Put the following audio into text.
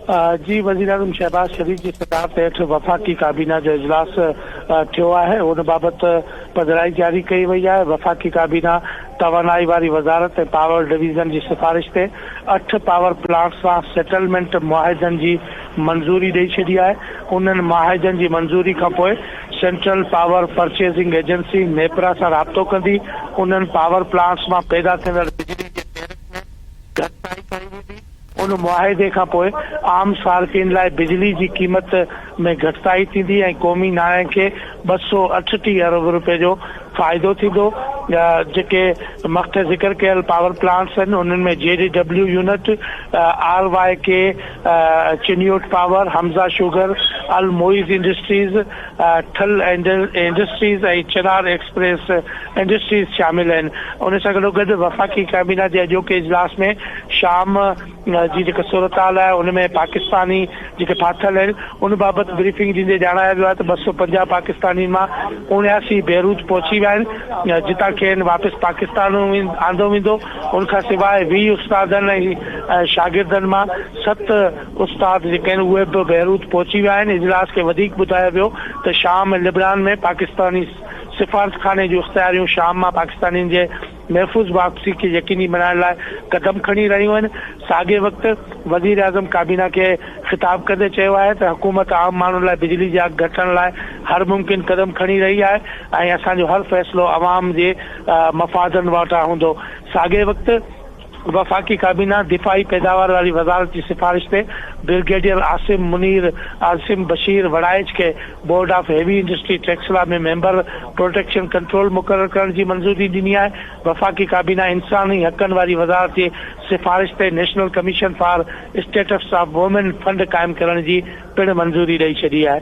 جي وزيراعظم شهباز شريف جي صدارت هيٺ وفاقي ڪابينا جو اجلاس ٿيو آهي، ان بابت پڌرائي جاري ڪئي وئي آهي، وفاقي ڪابينا توانائي واري وزارت ۽ پاور ڊويزن جي سفارش تي اٺ پاور پلانٽس سان سيٽلمينٽ معاهدن جي منظوري ڏئي ڇڏي آهي، انهن معاهدن جي منظوري کانپوء central power purchasing agency NEPRA سان رابطو ڪندي انهن پاور پلانٽس مان پيدا ٿيندڙ بجلي جي ٽيرف ۾ گهٽتائي ڪئي ويندي. ان معاهدي کانپوء عام صارفين لاء بجلي جي قيمت ۾ گهٽتائي ٿيندي ۽ قومي ناڻي کي 238 ارب رپين جو فائدو ٿيندو. جيڪي مٿي ذڪر ڪيل پاور پلانٽس آهن انهن ۾ جي D W unit, R Y K, Chiniot power, Hamza sugar, Almoez industries, Thal industries ۽ Chinar express industries شامل آهن. ان سان گڏوگڏ وفاقي ڪابينا جي اڄوڪي اجلاس ۾ شام جي جيڪا صورتحال آهي ان ۾ پاڪستاني جيڪي ڦاٿل آهن ان بابت بريفنگ ڏيندي ڄاڻايو ويو آهي ته 250 پاڪستانين مان 79 بيروت پهچي ويا آهن جتان کين واپس پاڪستان آندو ويندو ان کان سواء 20 استادن ۽ شاگردن مان ست استاد جيڪي آهن اهي به بيروت پهچي ويا آهن اجلاس کي وڌيڪ ٻڌايو ويو ته شام ۽ لبنان ۾ پاڪستاني سفارتخاني جون اختياريون شام مان پاڪستانين جي محفوظ واپسي کي يقيني بڻائڻ لاء قدم کڻي رهيون آهن. ساڳئي وقت وزيراعظم ڪابينا کي خطاب ڪندي چيو آهي ته حڪومت عام ماڻهن لاء بجلي جا اگهه گهٽڻ لاء هر ممڪن قدم کڻي رهي آهي ۽ اسان جو هر فيصلو عوام جي مفادن وٽان هوندو. ساڳئي وقت وفاقي ڪابينا دفاعي پيداوار واري وزارت جي سفارش تي برگيڊيئر عاصم منير عاصم بشير وڙائچ کي board of heavy industry Taxila ۾ member production control مقرر ڪرڻ جي منظوري ڏني آهي. وفاقي ڪابينا انساني حقن واري وزارت جي سفارش تي national commission for status of women fund قائم ڪرڻ جي پڻ منظوري ڏئي ڇڏي آهي.